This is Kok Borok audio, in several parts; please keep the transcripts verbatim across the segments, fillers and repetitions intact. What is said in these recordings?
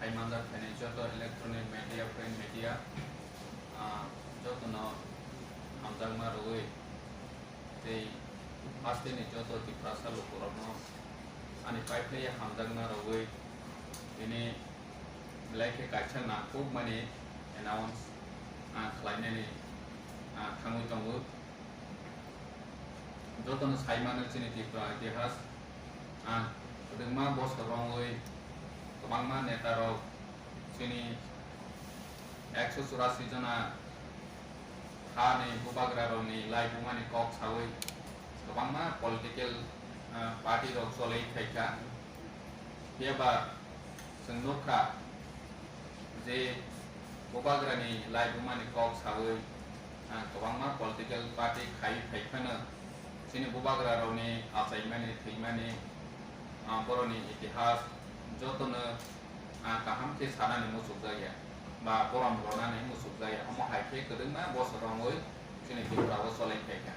Hai manjak phainai joto electronic media, print media, ah, jotono hamjakma rwui tei hasteni joto Tiprasa lukurokno ani paiphlaiya hamjakma rwui tini belai khe kaisa nangkukmani announce, ah, khlainani, ah, thangwi tongo. Jotono sai mano chini Tripura itihas, ah, kwbangma bosor romwi kwbangma netarok chini ekso churasi jona hani bubagrarokni laibumani kok sawi kwbangma political, ah, party rok cholwi phaikha. Phiya ba chwng nukha je bubagrani laibumani kok sawi, ah, kwbangma political party khai phai phano chini bubagrarokni achaimani, thwimani, ah, borokni itihas jotono, ah, kaham khe sanani muchukjakya ba borom rwnani muchukjakya. Omo hai khe kwbangma bosor romwi chini Tripura o cholai phaikha.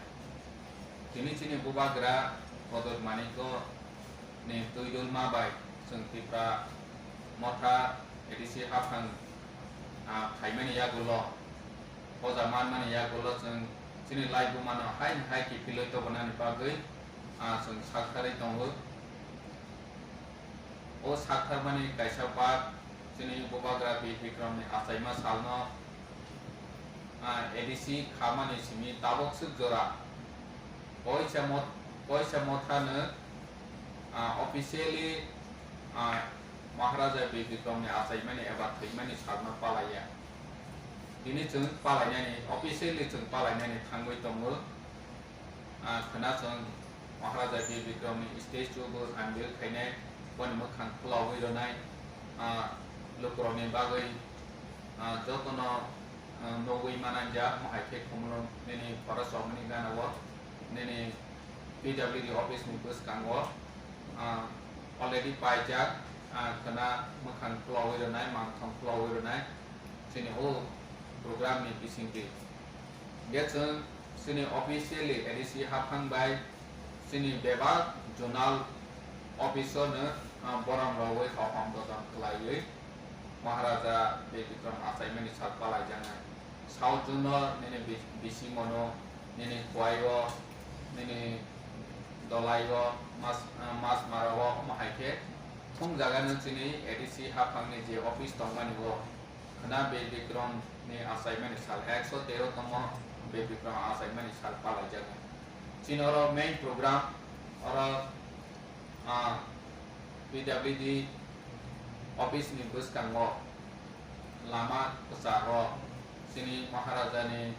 Tini chini bubagra Pradyut Manikya ni twi dulma bai chwng Tipra Motha A D C haphang, ah, phaimani yagulo, poja manmani yagulo chwng chini laibumano haini hai kiphilwi tobonani bagwi, ah, chwng saktharwi tongo. O saktharmani kaisa part chini bubagra Bir Bikramni achaima salno, ah, A D C khamani simi tabuk swk jora Koisa Mot-, Koisa Mothano, ah, officially, ah, Maharaja Bir Bikramni achaimani eba thwimani salno palaiya. Tini chwng palainani, officially chwng palainani thangwi tongo. Ah, khwna chwng Maharaja Bir Bikramni statue bo unveil khainai, boni mwkhang khulogwi rwnai, ah, lukurokni bagwi, ah, jotono, ah, nugwi mananjak, omo hai khe Khumulwng nini Forest Chowmani gana o, nini P W D office ni bwskango, ah, already paijak, ah, khwna mwkhang khulogwi rwnai, mangthong khulogwi rwnai, chini o program ni bisingtwi. Hwnkhe chwng chini officially A D C haphang bai chini bebak zonal office o no, ah, borom rogwi hohom dodon khlaiwi Maharaja Bir Bikram achaimani sal palaijaknai. South zone o nini bi-, bising mano, nini Khowai o, nini Dolai o, Mas-, ah, Masmara o, omo hai khe thung jaga no chini A D C haphang ni je office tongmani o. Khwna Bir Bikram ni achaimani sal, ekso tero tomo Bir Bikram achaimani sal palaijak. Chini oro main program oro, ah, P W D office ni bwskango lama kwcharo chini Maharaja ni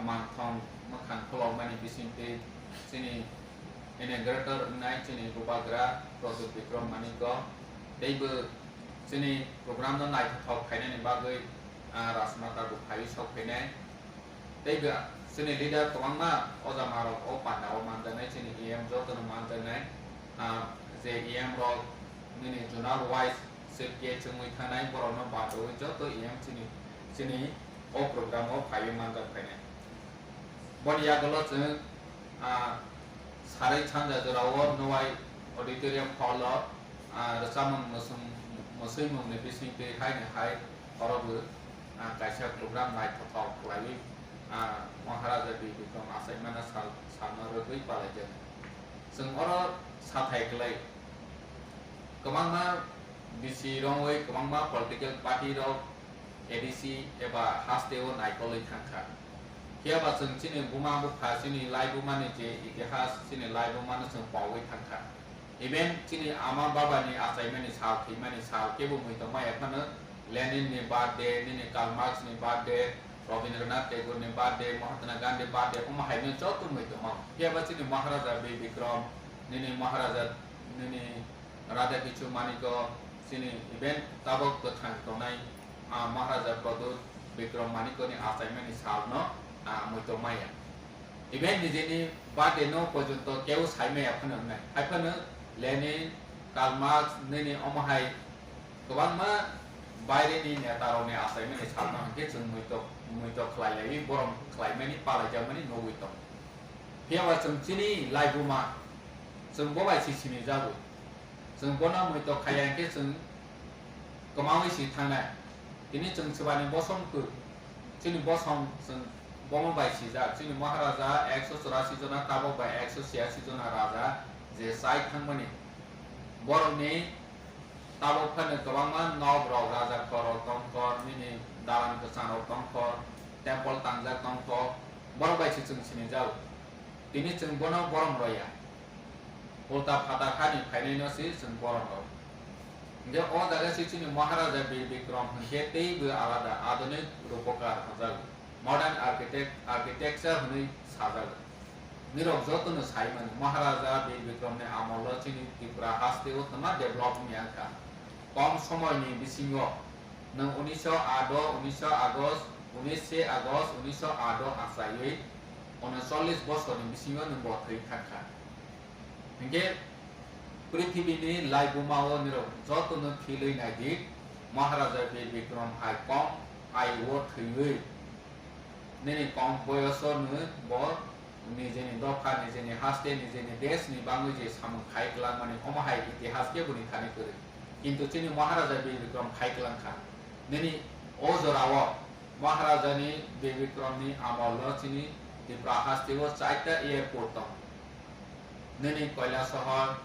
mangthong mwkhang khulokmani bisingtwi chini inaugurator wngnai chini bubagra Pradyut Bikram Manikya teibo chini program no naithothok khainani bagwi, ah, Rajmata bo phaiwi sok phainai. Teibo chini leader kwbangma oja marok o panda o manjaknai, chini E M jotono manjaknai, ah, je E M rok nini zonal wise chief guest wngwi thanai, borokno bachaui joto E M chini, chini o program o phaiwi manjak phainai. Boni yagulo chwng, ah, sarwi sanja jorao Nowai Auditorium Hall o, ah, rwchapmung mwswng-, mwswimungni bisingtwi haino hai oro bo, ah, kaisa program naithothok khlaiwi, ah, Maharaja Bir Bikram achaimano sal-, salno rwgwi palaijak. Chwng oro sathai kwlai kwbangma bisi romwi kwbangma political party rok A D C eba haste o naikolwi thangkha. Phiya ba chwng chini buma bupha, chini laibumani je itihas, chini laibumano chwng pogwi thangkha. Even chini ama babani achaimani sal, thwimani sal kebo muitok maya phano Lenin ni birthday, nini Karl Marx ni birthday, Rabindranath Tagore ni birthday, Mahatma Gandhi birthday, omo haino joto muitok mao. Phiya ba chini Maharaja Bir Bikram, nini Maharaja, nini Radha Kichuk Manikya, chini even tabok kwthang tongnai, ah, Maharaja Pradyut Bikram Manikyani achaimani salno, ah, muitok maya. Even nijeni birthday no porjonto keu sai maya phano wngnai. Hai phano Lenin, Karl Marx, nini omo hai kwbangma baireni neta rokni achaimani salno hwnkhe chwng muitok, muitok khlai laiwi borom khlaimani palaijakmani nugwi tongo. Phiya ba chwng chini laibuma, chwng bo bai si sinijago. Chwng bono muitok khaiya hwnkhe chwng kwmawi si thangnai. Tini chwng swbani bosom kwrwi, chini bosom chwng bomo bai sijak, chini Maharaja ekso churasi jona, tabok bai ekso chiyasi jona raja je chai thangmani. Borokni tabok phano kwbangma nok rok, raja khor rok tongkho, nini dalan kwchang rok tongkho, temple tangjak tongkho, borok bai se chwng sinijak. Tini chwng bono borom roya. Ulta phatar hani phainaino se chwng borom rw. Hingkhe o jaga se chini Maharaja Bir Bikram hwnkhe teibo alada, adhunik rupokar hwnjago, modern architect, architecture hwnwi sajago. Nirok jotono sai mano, Maharaja Bir Bikramni amolo chini Tripura hasteo twma develop wngya wngkha. Kom somoini bisingo nwng unisho aat o, unisho August, unishe August unisho aat o achaiwi unocholish bosorni bisingo nwng bo thwi thangkha. Hingkhe prithibini laibumao nirok jotono philwi naidi, Maharaja Bir Bikram hai kom ayuo thwiwi nini kom boyoso no bo nijeni dopha, nijeni haste, nijeni desh ni bangwi je samung khai kwlangmani, omo hai itihas khe boni thani kwrwi. Kintu chini Maharaja Bir Bikram khai kwlangkha. Nini o jorao Maharajani Bir Bikramni amolo chini Tripura hasteo chaita airport tongo. Nini Koilasohor,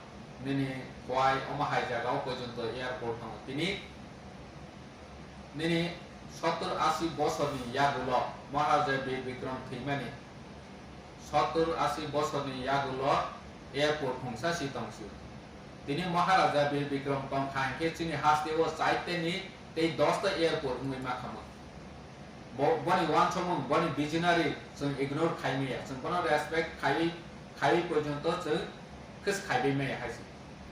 nini Khowai, omo hai jagao porjonto airport tongo. Tini nini sottor ashi bosorni yagulo Maharaja Bir Bikram thwimani sottor ashi bosorni yagulo airport khungsa si tongsi. Tini Maharaja Bir Bikram tongkha hinkhe chini hasteo chaiteni tei dosta airport wngwi makhamu. Bo, boni wansukmung, boni visionary chwng ignore khai maya, chwng bono respect khaiwi, khaiwi porjonto chwng khis khaiwi maya hai se.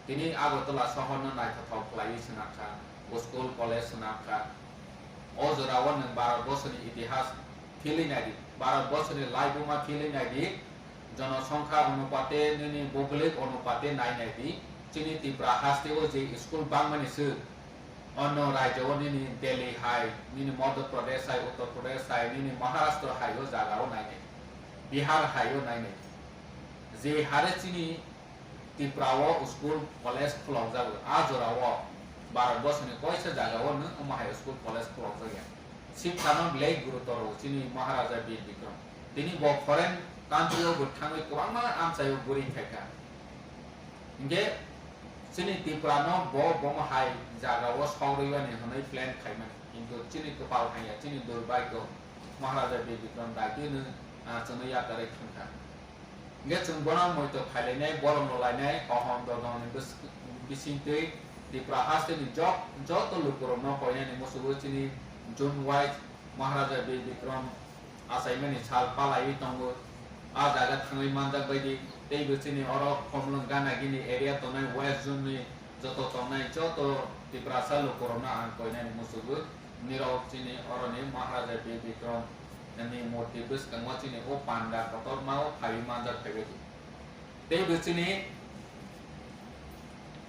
Tini Agartala sohorno naithothok khlaiwi swnamkha, school, college swnamkha. O jorao nwng Bharat borsoni itihas philwi naidi, Bharat borsoni laibuma philwi naidi, jonosongkha onupate, nini boglik onupate nai naidi, chini Tripura hasteo je school bangmani swk, onno rajyo nini Delhi hai, nini Madhya Pradesh hai, Uttar Pradesh hai, nini Maharashtra hai o jagao nai naidi, Bihar hai o nai naidi. Je hare chini Tripura o school college khulokjago, a jora o Bharat borsoni koisa jaga o no omo hai school college khulokjak ya. Sikha no belai gurutor o chini Maharaja Bir Bikram. Tini bo foreign country o bo thangwi kwbangma amchai o bwrwi phaikha. Hinkhe chini Tripura no bo bomo hai jaga o sok rwibani hwnwi plan khaimani. Kintu chini kwpal hamya, chini durbhagyo Maharaja Bir Bikram daitwi no, ah, chwngno yakarwi thangkha. Hingkhe chwng bono moito phailainai, borom rwlainai, kaham dodongni bwswk-, bisingtwi Tripura hasteni jok-, joto lukurokno koinani musugo chini June wise Maharaja Bir Bikram achaimani sal palaiwi tongo. A jaga thangwi manjak baidi, teibo chini oro Khumlwng Ganagini area tongnai West Zone ni joto tongnai joto Tiprasa lukurokno ang koinani musugo. Nirok chini oroni Maharaja Bir Bikram ni murti bwskango chini o panda kotorma o phaiwi manjak phaibaidi. Teibo chini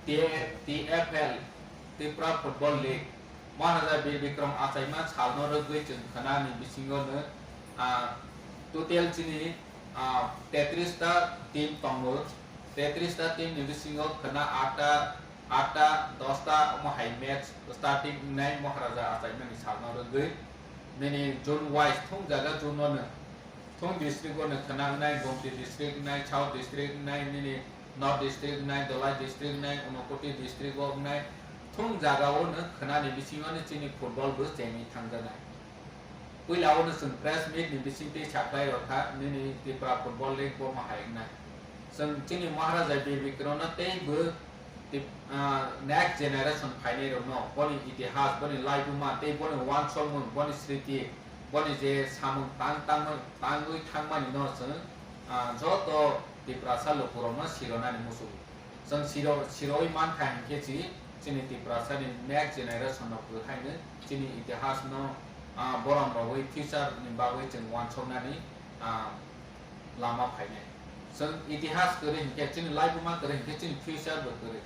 T-, T F L, Tripura Football League, Maharaja Bir Bikram achaima salno rwgwi chwng khwnani bisingo no, ah, total chini, ah, tetris ta team tongo. Tetris ta team ni bisingo khwna atta, atta, dosta omo hai match starting wngnai Maharaja achaimani salno rwgwi. Nini zone wise thung jaga zone o no. Thung district o no khwna wngnai, Gomti district wngnai, South district wngnai, nini North district wngnai, Dholai district wngnai, Unakoti district o wngnai. Thung jaga o no khwnani bisingo no chini football bo chengwi thangjaknai. Puila o no chwng press meet ni bisingtwi sakhlai rokha, nini Tripura Football League bo ma hai wngnai. Chwng chini Maharaja Bir Bikram no tei bo Tip-, ah, next generation phainai rokno boni itihas, boni laibuma tei boni wansokmung, boni sriti, boni je samung tang tangma-, tangwi thangmani no chwng, ah, joto Tiprasa lukurokno sironani muchungo. Chwng siro-, sirowi mankha hinkhe chi-, chini Tiprasani next generation no kwthaino chini itihas no, ah, borom rogwi future ni bagwi chwng wansoknani, ah, lama phainai. Chwng itihas kwrwi hinkhe, chini laibuma kwrwi hinkhe, chini future bo kwrwi.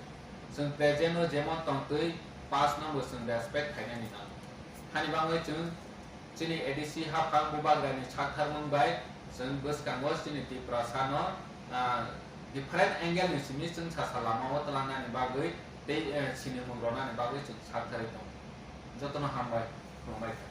Chwng present o jemon tongtwi, past no bo chwng respect khainani nango. Hani bagwi chwng chini A D C haphang bubagrani saktharmung bai chwng bwskango chini Tiprasa no, ah, different angle ni simi chwng sasa lama o twlangnani bagwi tei, eh, sinimung ronani bagwi chwng saktharwi tongo. Jotono hambai, khulumbai.